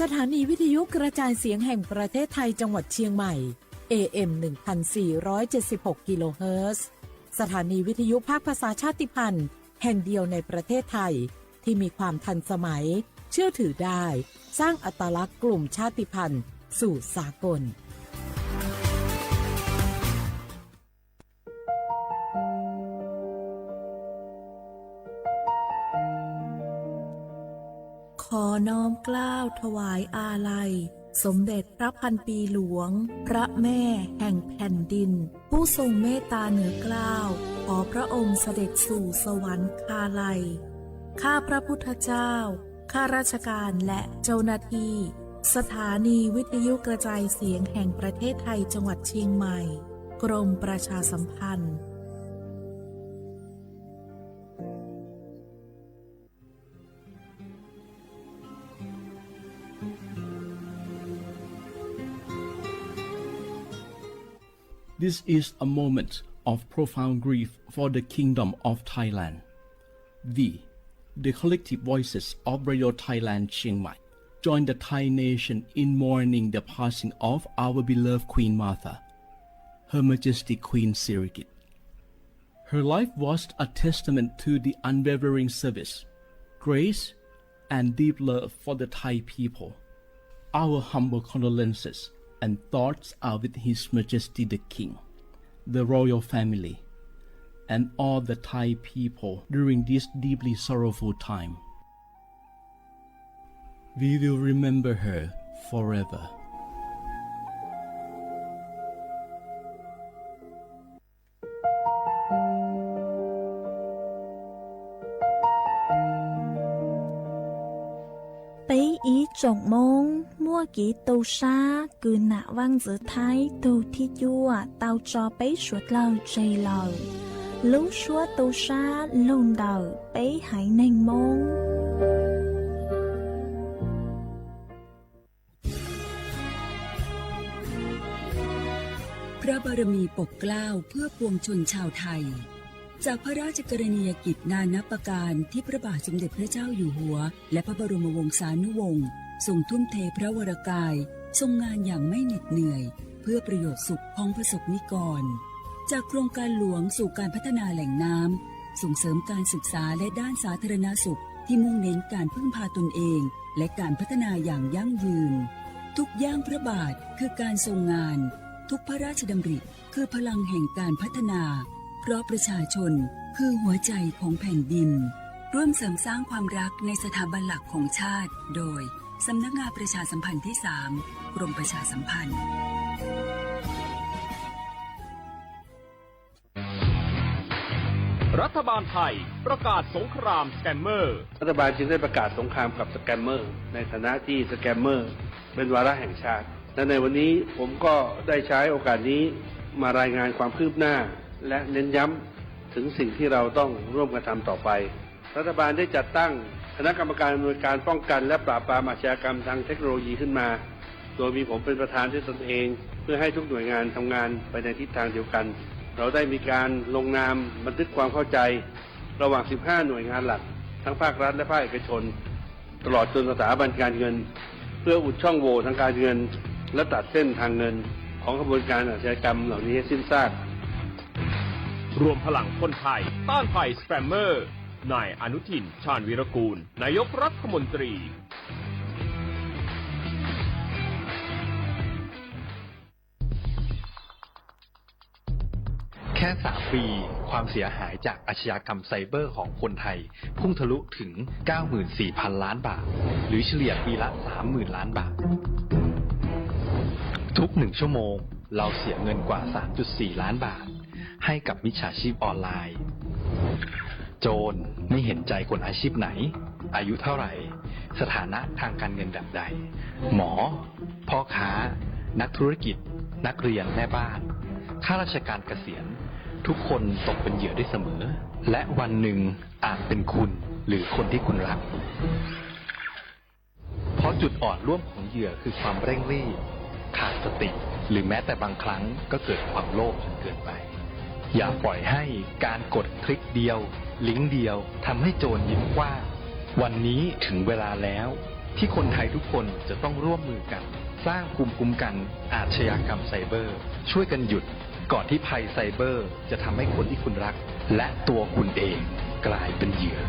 สถานีวิทยุกระจายเสียงแห่งประเทศไทยจังหวัดเชียงใหม่ เอ เอ็ม หนึ่งพันสี่ร้อยเจ็ดสิบหก กิโลเฮิรตซ์ สถานีวิทยุภาคภาษาชาติพันธุ์แห่งเดียวในประเทศไทย ที่มีความทันสมัย เชื่อถือได้ สร้างอัตลักษณ์กลุ่มชาติพันธุ์สู่สากล ขอน้อมเกล้าถวายอาลัย สมเด็จพระพันปีหลวง พระแม่แห่งแผ่นดิน ผู้ทรงเมตตาเหนือเกล้า ขอพระองค์เสด็จสู่สวรรคาลัย ข้าพระพุทธเจ้า ข้าราชการและเจ้าหน้าที่ สถานีวิทยุกระจายเสียงแห่งประเทศไทยจังหวัดเชียงใหม่ กรมประชาสัมพันธ์ This is a moment of profound grief for the Kingdom of Thailand. We, the collective voices of Radio Thailand Chiang Mai, join the Thai nation in mourning the passing of our beloved Queen Mother, Her Majesty Queen Sirikit. Her life was a testament to the unwavering service, grace, and deep love for the Thai people. Our humble condolences and thoughts are with His Majesty the King, the royal family, and all the Thai people during this deeply sorrowful time. We will remember her forever. ពែអ៊ီ ចុង ម៉ូង muaj kev tu sab kws nam vaj ntxwv Thaib tug thib cuaj tau tso peb suav dlawg tseg lawm. Lub suab tu sab lug ntawm peb haiv neeg Moob. พระบารมีปกเกล้าเพื่อปวงชนชาวไทย จากพระราชกรณียกิจนานับประการที่พระบาทสมเด็จพระเจ้าอยู่หัว และพระบรมวงศานุวงศ์ทรงทุ่มเทพระวรกายทรงงานอย่างไม่เหน็ดเหนื่อย เพื่อประโยชน์สุขของประสบนิกร จากโครงการหลวงสู่การพัฒนาแหล่งน้ำ ส่งเสริมการศึกษาและด้านสาธารณสุขที่มุ่งเน้นการพึ่งพาตนเอง และการพัฒนาอย่างยั่งยืน ทุกย่างพระบาทคือการทรงงาน ทุกพระราชดำริคือพลังแห่งการพัฒนา เพราะประชาชนคือหัวใจของแผ่นดิน ร่วมเสริมสร้างความรักในสถาบันหลักของชาติ โดย สำนักงานประชาสัมพันธ์ที่สาม กรมประชาสัมพันธ์ รัฐบาลไทยประกาศสงครามสแกมเมอร์ รัฐบาลจึงได้ประกาศสงครามกับสแกมเมอร์ ในฐานะที่สแกมเมอร์เป็นวาระแห่งชาติ และในวันนี้ผมก็ได้ใช้โอกาสนี้มารายงานความคืบหน้า และเน้นย้ำถึงสิ่งที่เราต้องร่วมกันทำต่อไป รัฐบาลได้จัดตั้งคณะกรรมการอำนวยการป้องกันและปราบปรามอาชญากรรมทางเทคโนโลยีขึ้นมา โดยมีผมเป็นประธานด้วยตนเอง เพื่อให้ทุกหน่วยงานทำงานไปในทิศทางเดียวกัน เราได้มีการลงนามบันทึกความเข้าใจ ระหว่าง สิบห้า หน่วยงานหลัก ทั้งภาครัฐและภาคเอกชน ตลอดจนสถาบันการเงิน เพื่ออุดช่องโหว่ทางการเงิน และตัดเส้นทางเงินของขบวนการอาชญากรรมเหล่านี้ให้สิ้นซาก รวมพลังคนไทยต้านภัยสแกมเมอร์ นายอนุทิน ชาญวีรกูล นายกรัฐมนตรี แค่ สาม ปี ความเสียหายจากอาชญากรรมไซเบอร์ของคนไทย พุ่งทะลุถึง เก้าหมื่นสี่พัน ล้านบาท หรือเฉลี่ยปีละ สามหมื่น ล้านบาท ทุกหนึ่งชั่วโมง เราเสียเงินกว่า สามจุดสี่ ล้านบาท ให้กับมิจฉาชีพออนไลน์ โจรไม่เห็นใจคนอาชีพไหน อายุเท่าไหร่ สถานะทางการเงินแบบใด หมอ พ่อค้า นักธุรกิจ นักเรียน แม่บ้าน ข้าราชการเกษียณ ทุกคนตกเป็นเหยื่อได้เสมอ และวันหนึ่งอาจเป็นคุณหรือคนที่คุณรัก เพราะจุดอ่อนร่วมของเหยื่อคือความเร่งรีบ ขาดสติ หรือแม้แต่บางครั้งก็เกิดความโลภจนเกินไป อย่าปล่อยให้การกดคลิกเดียว ลิงก์เดียวทำให้โจรยิ้มกว้าง วันนี้ถึงเวลาแล้ว ที่คนไทยทุกคนจะต้องร่วมมือกัน สร้างภูมิคุ้มกันอาชญากรรมไซเบอร์ ช่วยกันหยุด ก่อนที่ภัยไซเบอร์จะทำให้คนที่คุณรัก และตัวคุณเองกลายเป็นเหยื่อ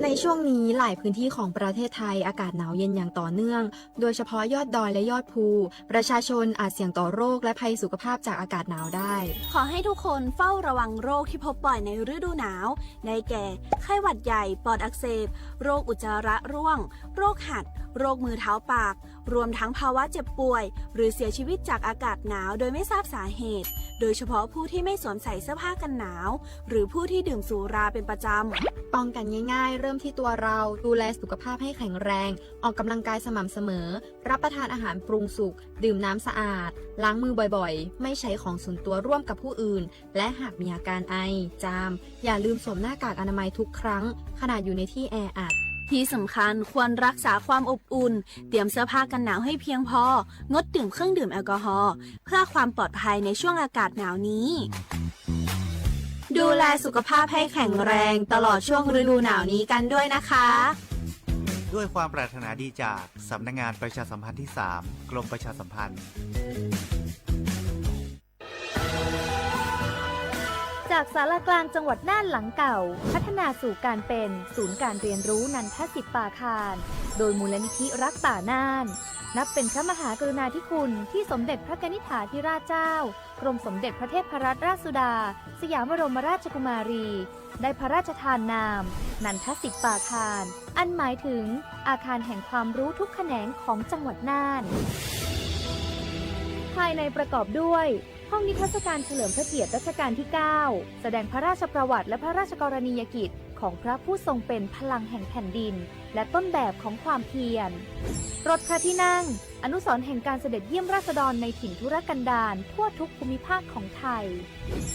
ในช่วงนี้หลายพื้นที่ของประเทศไทยอากาศหนาวเย็นอย่างต่อเนื่อง โดยเฉพาะยอดดอยและยอดภู ประชาชนอาจเสี่ยงต่อโรคและภัยสุขภาพจากอากาศหนาวได้ ขอให้ทุกคนเฝ้าระวังโรคที่พบบ่อยในฤดูหนาว ได้แก่ ไข้หวัดใหญ่ ปอดอักเสบ โรคอุจจาระร่วง โรคหัด โรคมือเท้าปาก รวมทั้งภาวะเจ็บป่วย หรือเสียชีวิตจากอากาศหนาวโดยไม่ทราบสาเหตุ โดยเฉพาะผู้ที่ไม่สวมใส่เสื้อผ้ากันหนาว หรือผู้ที่ดื่มสุราเป็นประจำ ป้องกันง่ายๆ เริ่มที่ตัวเรา ดูแลสุขภาพให้แข็งแรง ออกกำลังกายสม่ำเสมอ รับประทานอาหารปรุงสุก ดื่มน้ำสะอาด ล้างมือบ่อยๆ ไม่ใช้ของส่วนตัวร่วมกับผู้อื่น และหากมีอาการไอ จาม อย่าลืมสวมหน้ากากอนามัยทุกครั้ง ขณะอยู่ในที่แออัด ที่สำคัญควรรักษาความอบอุ่น เตรียมเสื้อผ้ากันหนาวให้เพียงพอ งดดื่มเครื่องดื่มแอลกอฮอล์ เพื่อความปลอดภัยในช่วงอากาศหนาวนี้ ดูแลสุขภาพให้แข็งแรงตลอดช่วงฤดูหนาวนี้กันด้วยนะคะ ด้วยความปรารถนาดีจากสำนักงานประชาสัมพันธ์ที่สาม กรมประชาสัมพันธ์ จากศาลากลางจังหวัดน่านหลังเก่า พัฒนาสู่การเป็นศูนย์การเรียนรู้นันทสิทธิ์ป่าคาน โดยมูลนิธิรักป่าน่าน นับเป็นพระมหากรุณาธิคุณที่สมเด็จพระกนิษฐาธิราชเจ้า กรมสมเด็จพระเทพรัตนราชสุดา สยามบรมราชกุมารี ได้พระราชทานนาม นันทสิทธิ์ป่าคาน อันหมายถึงอาคารแห่งความรู้ทุกแขนงของจังหวัดน่าน ภายในประกอบด้วย ห้องนิทรรศการเฉลิมพระเกียรติรัชกาลที่ เก้า แสดงพระราชประวัติและพระราชกรณียกิจของพระผู้ทรงเป็นพลังแห่งแผ่นดิน และต้นแบบของความเพียร รถพระที่นั่ง อนุสรณ์แห่งการเสด็จเยี่ยมราษฎรในถิ่นทุรกันดารทั่วทุกภูมิภาคของไทย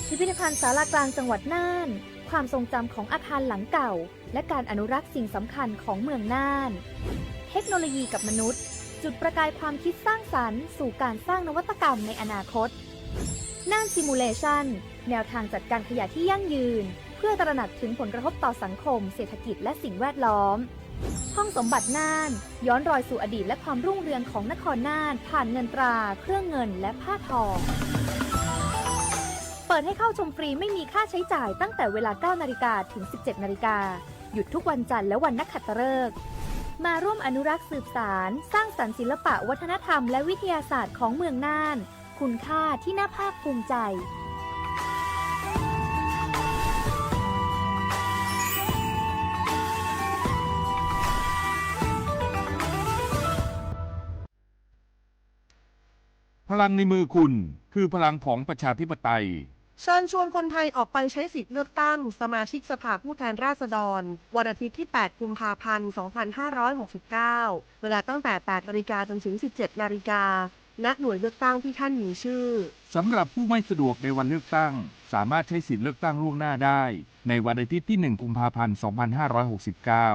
พิพิธภัณฑ์ศาลากลางจังหวัดน่าน ความทรงจำของอาคารหลังเก่า และการอนุรักษ์สิ่งสำคัญของเมืองน่าน เทคโนโลยีกับมนุษย์ จุดประกายความคิดสร้างสรรค์สู่การสร้างนวัตกรรมในอนาคต น่าน Simulation แนวทางจัดการขยะที่ยั่งยืน เพื่อตระหนักถึงผลกระทบต่อสังคม เศรษฐกิจ และสิ่งแวดล้อม ห้องสมบัติน่าน ย้อนรอยสู่อดีตและความรุ่งเรืองของนครน่าน ผ่านเงินตรา เครื่องเงิน และผ้าทอ เปิดให้เข้าชมฟรีไม่มีค่าใช้จ่ายตั้งแต่เวลา เก้านาฬิกา ถึง สิบเจ็ดนาฬิกา หยุดทุกวันจันทร์และวันนักขัตฤกษ์ มาร่วมอนุรักษ์สืบสาน สร้างสรรค์ศิลปะวัฒนธรรมและวิทยาศาสตร์ของเมืองน่าน คุณค่าที่น่าภาคภูมิใจ พลังในมือคุณ คือพลังของประชาธิปไตย เชิญชวนคนไทยออกไปใช้สิทธิ์เลือกตั้งสมาชิกสภาผู้แทนราษฎร วันอาทิตย์ที่ แปด กุมภาพันธ์ สองพันห้าร้อยหกสิบเก้า เวลาตั้งแต่ แปดนาฬิกา จนถึง สิบเจ็ดนาฬิกา ณ หน่วยเลือกตั้งที่ท่านมีชื่อ สำหรับผู้ไม่สะดวกในวันเลือกตั้ง สามารถใช้สิทธิ์เลือกตั้งล่วงหน้าได้ ในวันอาทิตย์ที่ หนึ่ง กุมภาพันธ์ สองพันห้าร้อยหกสิบเก้า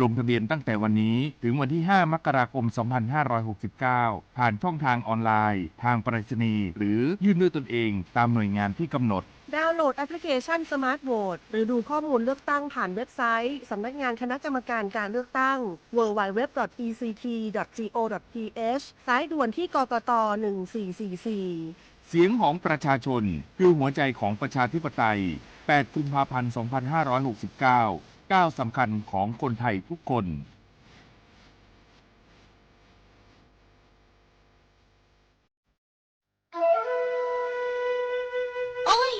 ลงทะเบียนตั้งแต่วันนี้ถึงวันที่ ห้า มกราคม สองพันห้าร้อยหกสิบเก้า ผ่านช่องทางออนไลน์ ทางไปรษณีย์ หรือยื่นด้วยตนเองตามหน่วยงานที่กำหนด ดาวน์โหลดแอปพลิเคชัน Smart Vote หรือดูข้อมูลเลือกตั้งผ่านเว็บไซต์สำนักงานคณะกรรมการการเลือกตั้ง ดับเบิลยู ดับเบิลยู ดับเบิลยู ดอท อี ซี ที ดอท จี โอ ดอท ที เอช สายด่วนที่ กกต หนึ่งสี่สี่สี่ เสียงของประชาชน คือหัวใจของประชาธิปไตย แปด กุมภาพันธ์ สองพันห้าร้อยหกสิบเก้า ก้าวสำคัญของคนไทยทุกคน Oj,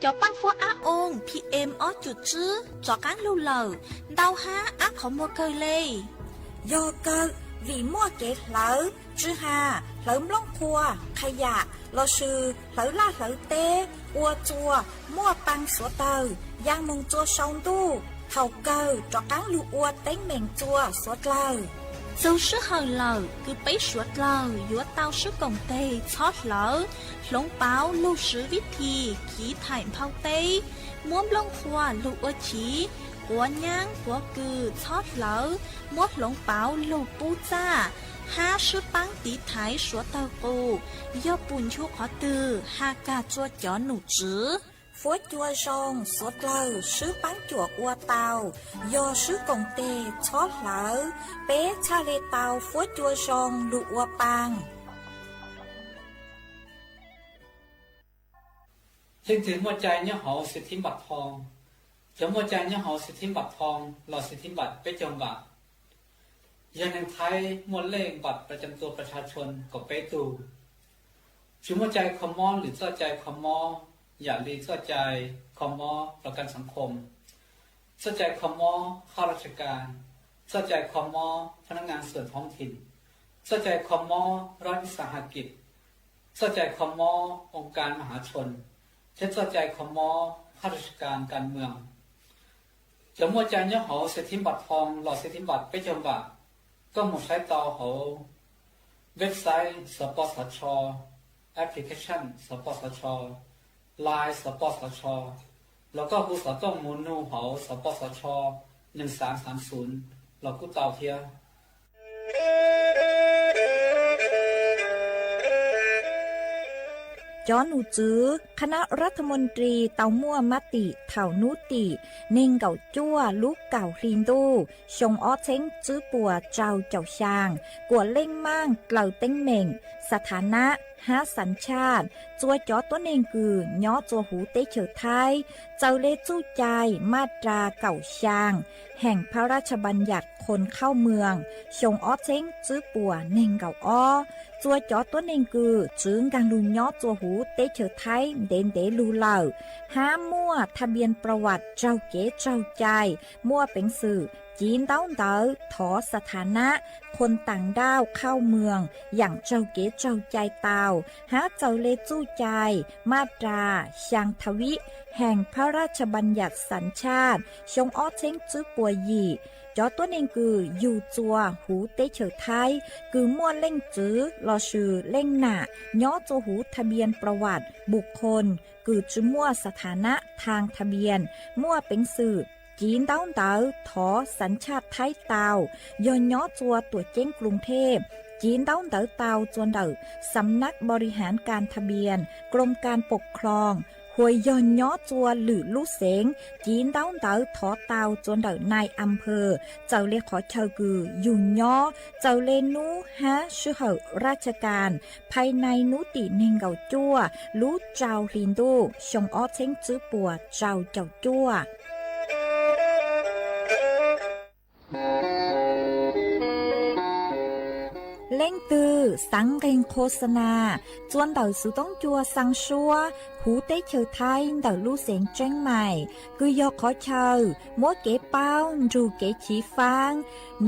cov pab fuab ab oo P M ob cum tswb rov qaab lug lawm, ntau hab ab qhov muag kawg le. Yog kawg, vim muaj kev hlawv tsw ha, hlawv nplooj qhuav, qha yam lossis hlawv laj hlawv teb, ua tsua, muaj paa suav dlawg, yaa moog tsua sau ntuj, thaus kawg rov qaab lug ua teeb meem tsua suav dlawg. Txug sij hawm lawm kws peb suav dlawg yuav tau sib koom teg txhob hlawv, hloov pauv lug swv vib thi khiv thaim nphau teb, muab nplooj qhuav lug ua chiv, quav nyaab quav kws txhob hlawv, muab hloov pauv lug pub txaj, hab sib paab tiv thaiv suav dlawg qus, yog pum nchu qhov twg has kag tsua cov num tswv. Fuab cua zoo suav dlawg swb paab cuam ua tau, yog swb koom teg txhob hlawv, peb txhaj le tau fuab cua zoo lug ua paab. Leej twg muaj cai nyob hauv xis thib npam thoo? Cov muaj cai nyob hauv xis thib npam thoo los xis thib npam peb caug npam, yog neeg Thaib muaj lej npam pras cam tua pras tsha tshua kaum peb tug. Tsis muaj cai kho mob lwm txoj cai kho mob yam li txoj cai kho mob rau kab xav khom, txoj cai kho mob khab raj tsha kas, txoj cai kho mob phab nab ngas xuam thoob thim, txoj cai kho mob rab ib xas ha kis, txoj cai kho mob oo kas ma hav tshua, thiab txoj cai kho mob khab raj tsha kas kas mws. Cov muaj cai nyob hauv xis thib npam thoo los xis thib npam peb caug npam, koj mus saib tau hauv website xov pos xov tsho, application xov pos xov tsho, line xov pos xov tsho, los koj hu xov tooj mus nug hauv xov pos xov tsho neeg xav xav xum los kuj tau thiab. Cov num tswv kha nab rab tha moos ris tau muaj mab tim thaum nub tim neeg nkaum cuaj lub kaum hli ntuj xyoo ob txheeb tswb puas rau caum xyaa, kuam leej maaj dlaws teeb meem, xas tha nab hab xas tshaj txua cov tuab neeg kws nyob txua huv teb chaws Thaib, txawm le txuj cai maj ras kaum xyaa heem phab raj tsha npas yam khon khauj mws xyoo ob txheeb tswb puas neeg nkaum ob, txua cov tuab neeg kws tseem nkaag lug nyob txua huv teb chaws Thaib ntev ntev lug lawm, hab muaj tha npias pras vam raug kev raug cai, muaj peev xwm civ ntaub ntawv thov xas tha nab khon taam nrauj khauj mws yaam raug kev raug cai tau, hab txawm le txuj cai maj ras xyaa tha vib heem phab raj tsha npas yam xas tshaj xyoo ob txheeb tswb puas yim. Cov tuab neeg kws yug txua huv teb chaws Thaib kws muaj leej txiv lossis leej nam nyob txua huv tha npias pras vam npus khon kws tsi muaj xas tha nab thaag tha npias, muaj peev xwm civ ntaub ntawv thov xas tshaj Thaib tau. Yog nyob txua tuam ceeb Kloos Thej, civ ntaub ntawv tau txua ntawm Xam nab Npau Ri Haav Kas Tha Npias, Kroom Kas Poom Khloos, hos yog nyob txua lwm lub xeev, civ ntaub ntawv thov tau txua ntawm nai a phawg, txawm le qhov chaw kws yug nyob, txawm le nub hab sij hawm raj tsha kas, phais nai nub tim neeg nkaum cuaj lub rau hli ntuj xyoo ob txheeb tswb puas rau caum cuaj. Leej twg xaav nqeeg qhua xa nas txua ntawm xuv toob cua xaa suab huv teb chaws Thaib ntawm lub xeev Tseeb Maim, kws yog qhov chaw muab kev paub nrug kev chiv faab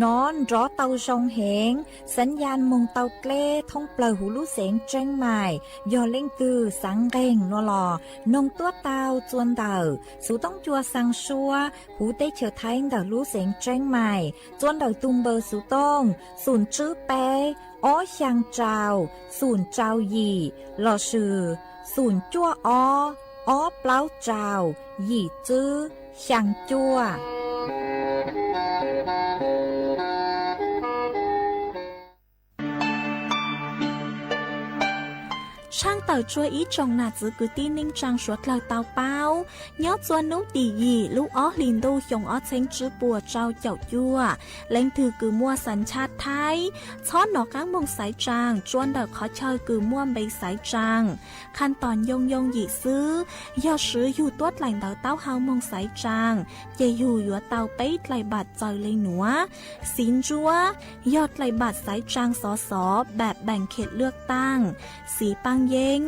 nov nrov tau zoo heev, xaav ya moog tau dleb thoob plawg huv lub xeev Tseeb Maim. Yog leej twg xaav nqeeg nuav los noog tuab tau txua ntawm xuv toob cua xaa suab huv teb chaws Thaib ntawm lub xeev Tseeb Maim txua ntawm tug npawb xuv tooj xum tswb peb ob xyaa rau xum rau yim lossis xum cuaj ob ob plaub rau yim tswb xyaa cuaj. Tshaaj tawm tsua ib tsoom nam txwv kwv tij neej tsaa suav dlawg tau paub, nyob txua nub tim yim lub ob hlis ntuj xyoo ob txheeb tswb puas rau caum cuaj, leej twg kws muaj xas tshaj Thaib, txhob nov qaab moog xaiv tsaa tsua ntawm qhov chaw kws muaj npe xaiv tsaa. Khaj tom nyoo yoo yim xwb, yog swv yug tuab dlaim ntawv taub hau moog xaiv tsaa, ces yug yuav tau peb dlaim npam txawm le nuav: Xiv ntsuab, yog dlaim npam xaiv tsaa xov xov npam npeem khem lwaj taaj; xiv paaj yeeb,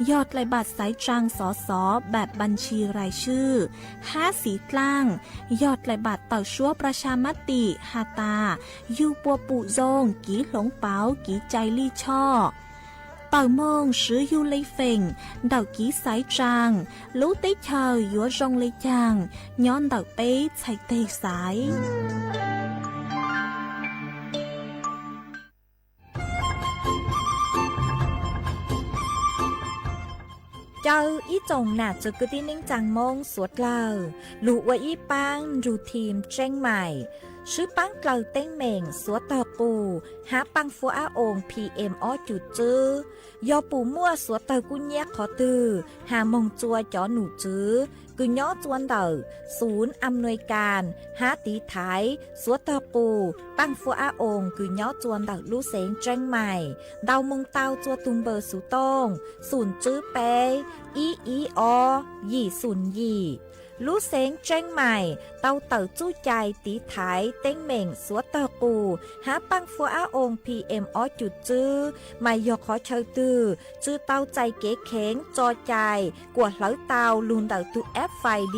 yog dlaim npam xaiv tsaa xov xov npam npam ntshis rais swj; hab xiv dlaaj, yog dlaim npam tawm suab pras xya mab tim has tas yug puas pum zoo kiv hloov pauv kiv cai lij choj. Tawm moog swv yug le feem ntawm kiv xaiv tsaa, lub teb chaws yuav zoo le caag nyob ntawm peb txhais teg xaiv. Caw ib tsoom nam txwv kwv tij neej tsaa Moob suav dlawg lug ua ib paab nrug thim Tseeb Maim. Swb paab dlaws teeb meem suav tawg qus hab paaj fuab ab oos P M ob cum tswb. Yog pum muaj suav tawg kub nyab qhov twg has moog tsua cov num tswv kws nyob tsua ntawm xunv am nuis kas hab tiv thaiv suav tawg qus paaj fuab ab oos kws nyob tsua ntawm lub xeev Tseeb Mais ntau moog tau tsua tug npawb xuv tooj xum tswb peb ib ib ob yim xum yim. Lub xeev Tseeb Mais tau tawm txuj cai tiv thaiv teeb meem suav tawg qus hab paaj fuab ab oos P M ob cum tswb, mas yog qhov chaw twg tsi tau txais kev kheev tso cai kuas hlawv tau lug ntawm tug F I D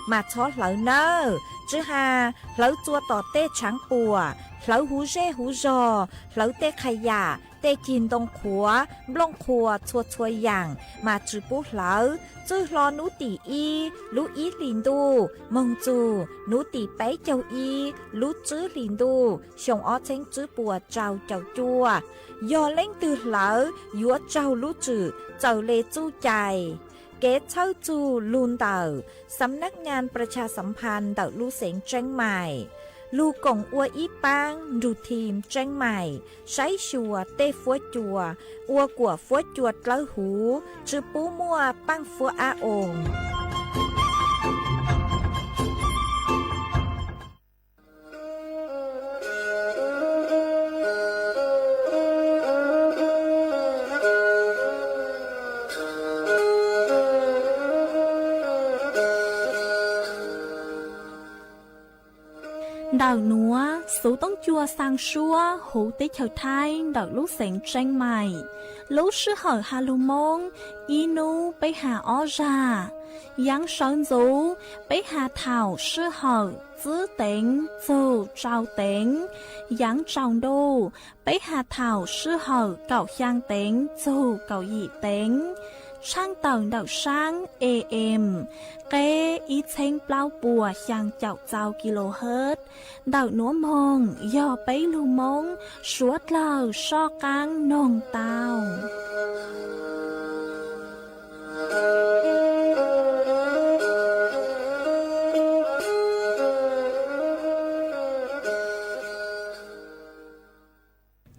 mas txhob hlawv nawb. Tsi has hlawv tsua tom tej tshaav puam, hlawv huv zej huv zog, hlawv tej qha yam, tej cig ntoo qhuav, nplooj qhuav txhua txhua yaam mas tsi pub hlawv. Txwj hlo nub tim ib lub ib hlis ntuj moog txug nub tim peb caug ib lub tswb hlis ntuj xyoo ob txheeb tswb puas rau caum cuaj, yog leej twg hlawv yuav raug lub tswm txawm le txuj cai. Kev txhawb txug lug ntawm Xam Nab Nyaa Pras Tshas Xam Phas ntawm lub xeev Tseeb Mais, lug koom ua ib paab nrug thim Tseeb Mais saib xyuas tej fuab cua, ua kuam fuab cua dlawb huv, tsi pub muaj paaj fuab ab oos. Ntawm nuav, xuv toob cua xaa suab huv teb chaws Thaib ntawm lub xeev Tseeb Mais. Lub sij hawm has lug Moob, ib nub peb has ob zag. Yaav sawv ntxuv, peb has thaum sij hawm tsib teev txug rau teev. Yaav tsaus ntuj, peb has thaum sij hawm kaum xyaa teev txug kaum yim teev. Tshaaj tawm ntawm saab A M, qeb ib txheeb plaub puas xyaa caum txau kilohertz. Ntawm nuav moog yog peb lug Moob suav dlawg soj qaab noog tau.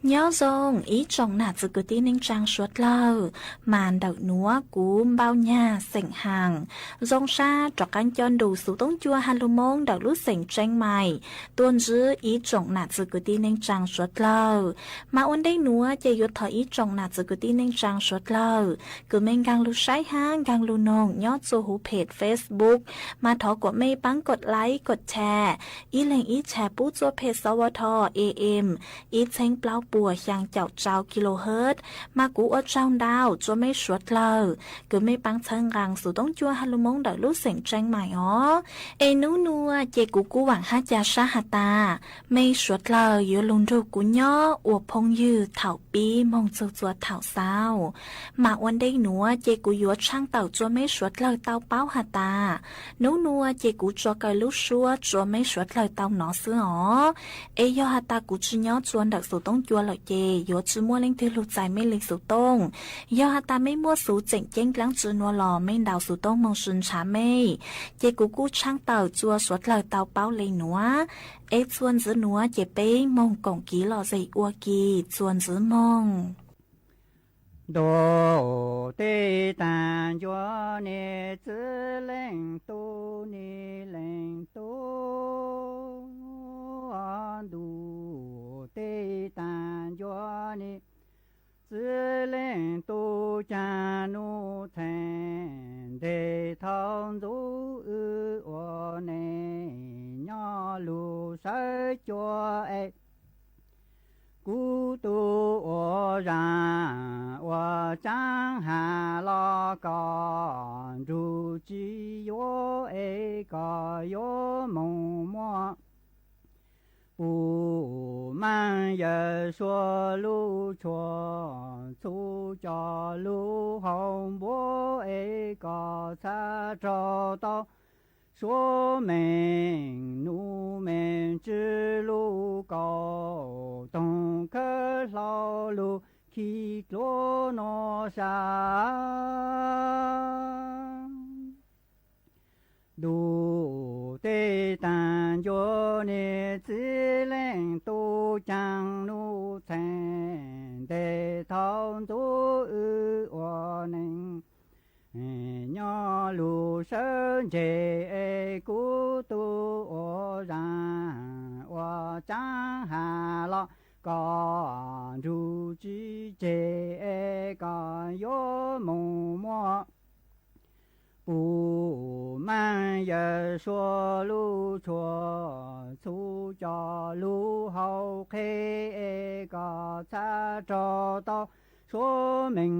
Nyob zoo ib tsoom nam txiv kwv tij neej tsaa suav dlawg, mas ntawm nuav kuv Npauj Nyag xeem Haas zoo sab rov qaab coj nrug xuv toob cua has lug Moob ntawm lub xeev Tseeb Mais tuaj ntsib ib tsoom nam txiv kwv tij neej tsaa suav dlawg. Mas ua ntej nuav ces yuav thov ib tsoom nam txiv kwv tij neej tsaa suav dlawg kws mej nkaag lug saib hab nkaag lug noog nyob tsua huv phem Facebook, mas thov kuas mej paab kov like kov share, ib leeg ib share pub tsua phem xov ua thov A M ib txheeb plaub puas xyaa caum rau kilohertz. Mas kuv ua tsaug ntau tsua mej suav dlawg kws mej paab txhawb nqaa xuv toob cua has lug Moob ntawm lub xeem Tseeb Mais os. Es nub nuav ces kuv kuj vaam hab ca sab has tas mej suav dlawg yuav lug nrug kuv nyob ua phooj ywg thaum pib moog txug tsua thaum xaus. Mas ua ntej nuav ces kuv yuav tshaaj tawm tsua mej suav dlawg tau paub has tas, nub nuav ces kuv tso kaw lub suab tsua mej suav dlawg tau nov xwb os. Es yog has tas kuv tsi nyob tsua ntawm xuv toob cua lawm ces yuav tsi muaj leej twg lug txais mej le xuv tooj. Yog has tas mej muaj xuv tseem ceeb dlaab tsi nuav los mej ntaus xuv tooj moog sw ntshav mej, ces kuv kuj tshaaj tawm tsua suav dlawg tau paub le nuav. Es txuas ntxiv nuav ces peb moog koom kiv lom zem ua ke txuas ntxiv moog. Ntuj tej taag ncua ne, txiv leej tub ne, leej tub. Ntuj tej taag ncua ne, txiv leej tub, caag nub txheej ntev thaum ntxov wb ua neej nyob lug sawv cua es kuv tub ua zaaj ua tsaab has los koj nrug tsi yuav es koj yuav moog muab pum maam yawm suav lub tshua txhu coj lug haus npuab es koj txhaj raug tau suav meej nub meej tswv lub kaum toog khawb hlau lug khi dluav nuav sab. Ntuj tej taag ncua Niag txiv leej tub caag nuj txheej ntes thaum ntxuv wb ua neej. Nyob lug sawv ntseg es kuv tug ua zaag ua caav has los koj nrug tsi tseg es koj yuav moog muab puj maaj yawg Suav lub tshua txhu coj lug hauv qheb es koj txhaj raug tau Suav meej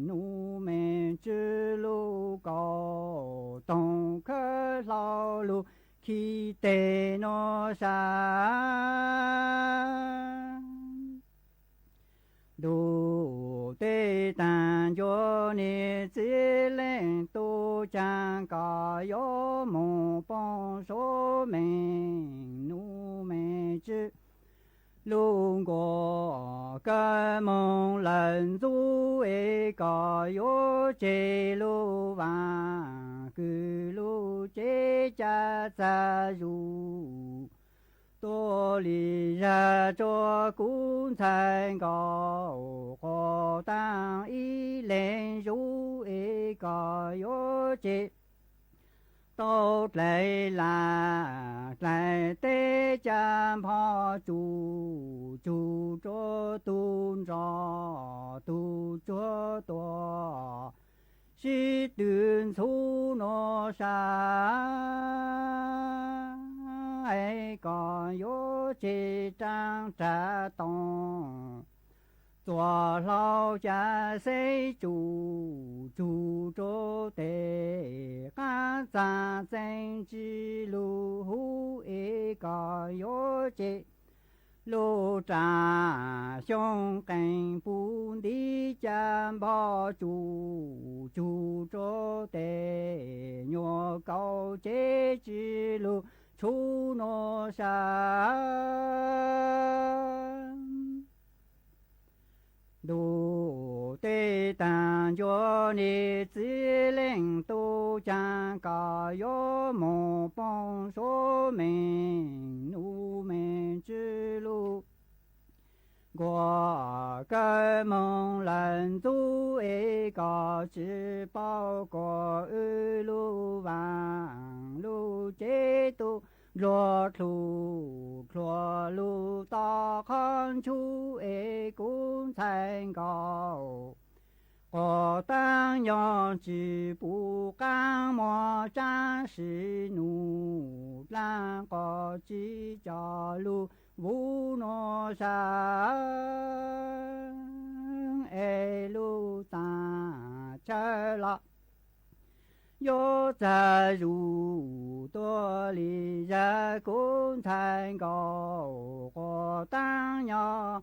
nub meej tswv lug kaum toog khawb hlau lug khib teg nuav sab. Ntuj teb taag ncua niag txiv leej tub caag koj yuav moog poob Suav meej nub meej tswv lug nkuaj kawg moog lawm ntxub es koj yuav tseg lug vaam kws lug cev ca txag zuj tuaj li zag rua kuv ntxhais nkaus quas taag ib leeg zuj es koj yuav tseg tau dlais lag dlais teb ca npho tsuj tsuj rua tug nroj tug tsuag tuaj sib tw ntxhuv nuav sab. Es koj yuav tseg raag rag toog txuas hlau ca xeb tsuj tsuj rua teg qaab txag txeeb tsi lug huv es koj yuav tseg lug rag xyoo qeej puv ntiv ca npho tsuj tsuj rua teg nyuas kaus cev tsi lug tshuv nuav sab. Ntuj teb taag ncua niag txiv leej tub caag koj yuav moog poob Suav meej nub meej tswv lug nkuaj kawg moog lawm ntxub es koj tsi paub kuas wb lug vaam lug cev tub nplua dlhug dlhua lug tom qhov ntshuj es kuv ntxhais nkaus quas taag nyob tsi pum qaab muag tsaab sim nub dlaab qos tsi coj lug vuv nuav sab. Es lug txav chaw los yuav txag zuj tuaj li zag kuv ntxhais nkaus quas taag nyob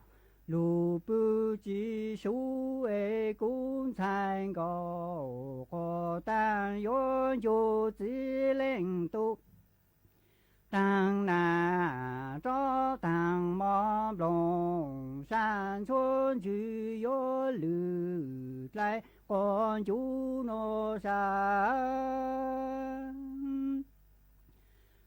lug pw tsi suv es kuv ntxhais nkaus quas taag yuav ncu txiv leej tub taag nag rov taag mov nplooj sab ntxhua ntswg yuav lwm dlai quas ncu nuav sab.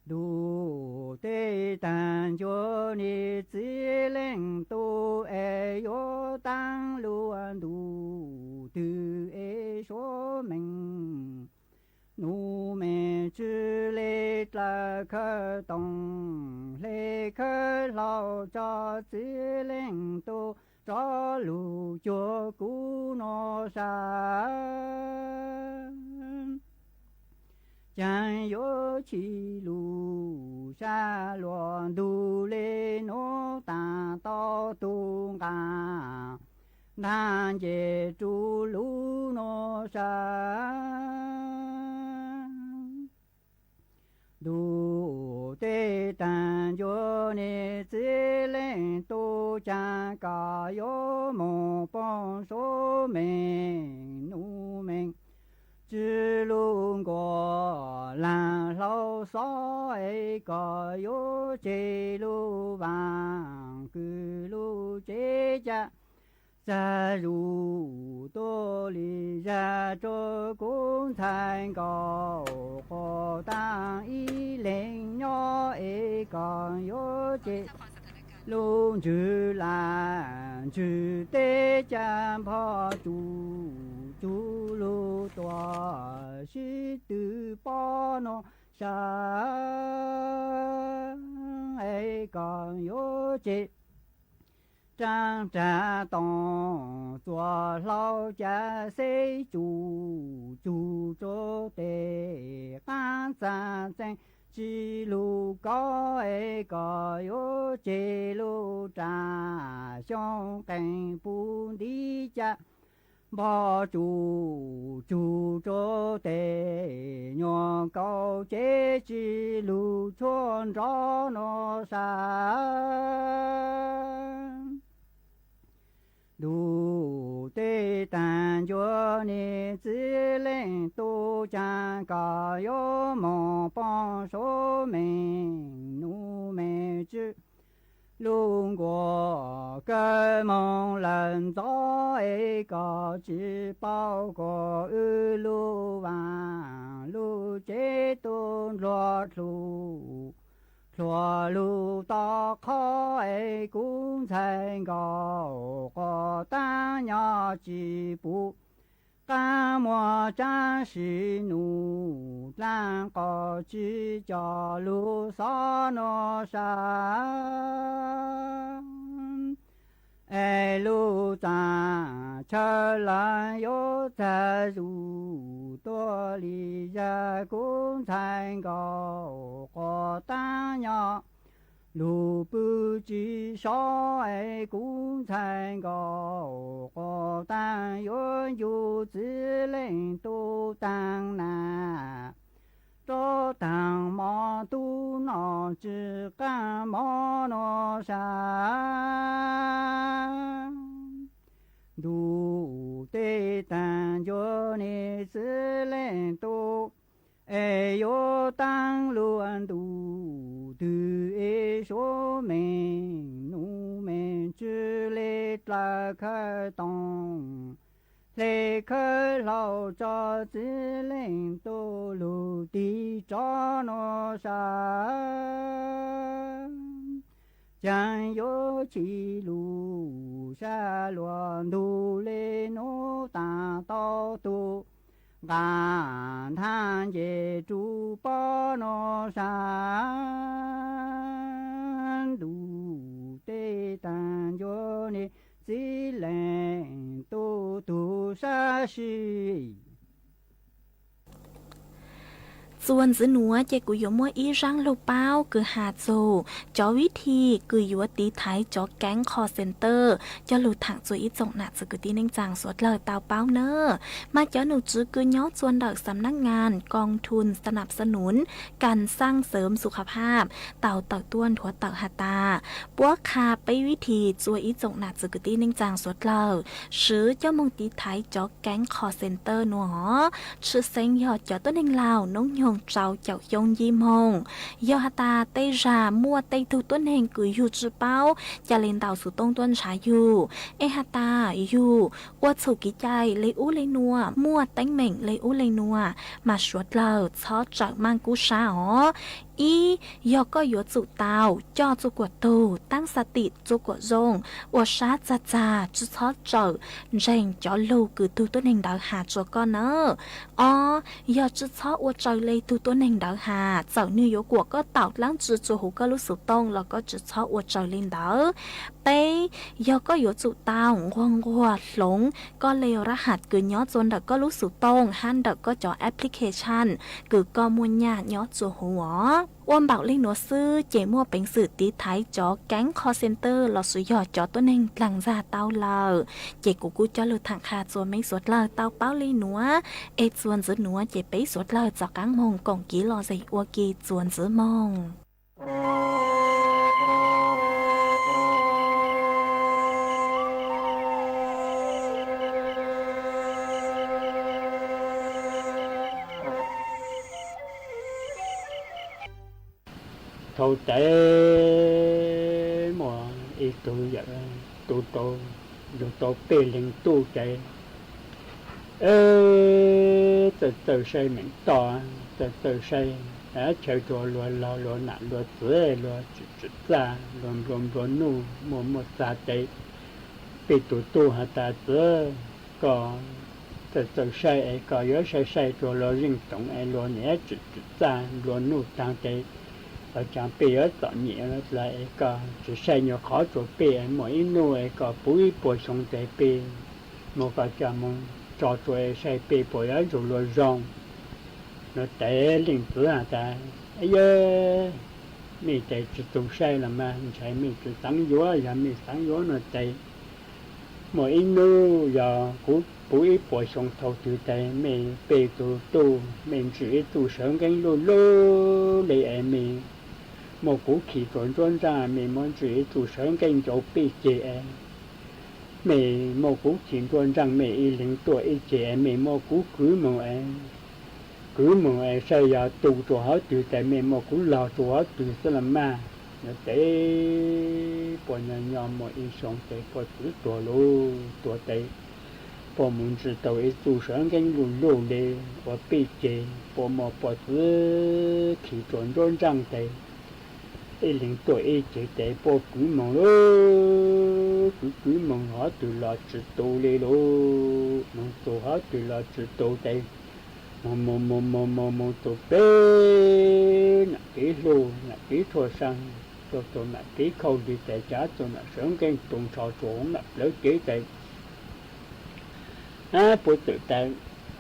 Ntuj teb taag ncua niag txiv leej tub es yuav taag lug ntuj twg es Suav meej nub meej tswv le dlawg khawb toog hle khawb hlau tso txiv leej tub rov lug cuag kuv nuav sab. Caag yuav chim lug sab luas ntug le nuav taag tau tug nqaa ntaag nce rua lug nuav sab. Ntuj teb taag ncua niag txiv leej tub caag koj yuav moog poob Suav meej nub meej tswv lug nkuaj laag hlau xob es koj yuav tseg lug vaam kws lug cev ca Txag zuj tuaj li zaj rau kuv ntxhais nkauj quas taag ib leeg nyob es koj yuav tsum lug ntswg laj ntswg teb ca npog tsuj tsuj lug tuaj sib tw pob nuav sab es koj yuav tsum raag rag toog txuas hlau ca xeb tsuj tsuj rua tes qaab txaag txeeg tsi lug kaub es koj yuav tsum lug raag xyoo qeeg puv ntiv ca npog tsuj tsuj rua tes nyuas kaus tsev tsi lug tshuaj nrov nuav sab. Ntuj teb taag ncua niag txiv leej tub caag koj yuav moog poob suav meej nub meej tswb lug nkuaj kawg moog lawm ntxov es koj tsi paub kuas wb lub vaaj lub tsev tub nplua dlua lug tau qhov es kuv ntxhais nkauj quas taag nyob tsi puv qaab muag tsaab sim nub dlaab qos tsi coj lug xov nuav sab. Es lub txaaj chaw lawv yuav txag zuj tuaj li zag kuv ntxhais nkauj quas taag nyob lug pw tsi sov es kuv ntxhais nkauj quas taag yuav ncu txiv leej tub taag na rov taag mov tub noj tsi qaab mov nuav sab. Ntuj teb taag ncua niag txiv leej tub es yuav taag lug ntuj twg es suav meej nub meej tswb le dlawg khawb toog hle khawb hlau tso txiv leej tub lug tig rov nuav sab. Caag yuav tsi lug sab luas ntug le nub taag tau tug nqaa nthaav nce rua pob nuav sab. Ntuj teb taag ncua niag txiv leej tub tug sab sim. Txuas ntxiv nuav ces kuv yuav muaj ib zaab lug paub kws has txug cov vib thi kws yuav tiv thaiv cov keeb call center coj lug thaam txug ib tsoom nam txiv kwv tij neej tsaa suav dlawg tau paub na. Mas cov nom tswv kws nyob txua ntawm xam nab ngas koos thun sanam xanuv kas xaaj xeem xu kha phaj tau tawm tuaj nthuav tawm has tas, puab qha peb vib thi txua ib tsoom nam txiv kwv tij neej tsaa suav dlawg swv coj moog tiv thaiv cov keeb call center nuav. Tshwj xeeb yog cov tuab neeg laug noob nyoog rau caum xyoo nce moog. Yog has tas tej zag muaj tej tug tuab neeg kws yug tsi paub ca le ntaus xuv tooj tuaj ntshav yug, es has tas yug ua txhum kev cai le ub le nuav, muaj teeb meem le ub le nuav, mas suav dlawg txhob tsawm maaj kub sab os. Ib, yog koj yuav tsum tau coj txuj kuam tug, taab xa tim txuj kuam zoo, ua sab txag txag, tsi txhob tsawm ntseeg cov lug kws tug tuab neeg ntawd has rua koj na. Ob, yog tsi txhob ua raws le tug tuab neeg ntawd has, txawm nwg yuav kuam koj taum dlaab tsi rua huv koj lub xuv tooj los koj tsi txhob ua raws le ntawd. Peb, yog koj yuav tsum tau nquag nquag hloov koj le rab has kws nyob txua ntawm koj lub xuv tooj hab ntawm koj cov application kws koj muaj nyaj nyob txua huv os. Ua npaum le nuav xwb ces muaj peev xwm tiv thaiv cov keeb call center lossis yog cov tuab neeg dlaag ntxag tau lawm. Ces kuv kuj coj lug thaam qha txua meej suav dlawg tau paub le nuav, es txuas ntxiv nuav ces peb suav dlawg rov qaab moog koom kev lom zem ua ke txuas ntxiv moog. Thaum tes muaj ib tug yawm tub rau yug tau peb leeg tub ces txawj txawj saib meem toj, txawj txawj saib chaw tuag luag laug luag nam luag txwv, luag tsim tsim txaj, luag nplua nplua nuj muaj muaj txag tes. Peb tus tub has tas, Txwv, koj txawj txawj saib es koj yuav saib saib tuag luag zeej toom es luag niam tsim tsim txaj nplua nuj taag tes, los caag peb yuav txom nyem dlaag es koj tsis saib nyuag qhov rua peb es muaj ib nub es koj puv ib puas xyoo tes peb muab koj coj moog tso tsua es saib peb puas yuav ntsug luag zoo. No tes leej txwv has tas, Yog mej tes tsis txug saib los mas ntshai mej tsis xaav yuav, yog mej xaav yuav no tes muaj ib nub yog kuv puv ib puas xyoo thaum twg tes mej peb tug tub mej ntsws ib txuj sawv nkeeb luj luj le es mej muab kuv khi rua nruab nraab, mej muab ntsws ib txuj sawv nkeeb ncau peb ceg es mej muab kuv khi nruab nraab, mej ib leeg tuaj ib ceg es mej muab kuv kwv moog es kwv moog es saib yog tu rua hov twg tes mej muab kuv laug rua hov twg xwb los mas. No tes puab nyob nyob muaj ib xyoo tes puab txwv tuag lauj, tuag tes puab mus ntsws tau ib txuj sawv nkeeb luj luj le ua peb ceg, puab muab puab txwv khi rua nruab nraab tes ib leeg tuaj ib ceg tes puab kwv moog lauj, kwv kwv moog hov twg los tsis tu le lauj, moog txug hov twg los tsis tu tes moog moog moog moog moog moog txug peb nam kev hlub nam kev rhuaj xeeb, txug txug nam kev khaub lig tes cav txug nam sawv nkeeb tu nrho rua huv nam plawv kev tes puab txawm tas,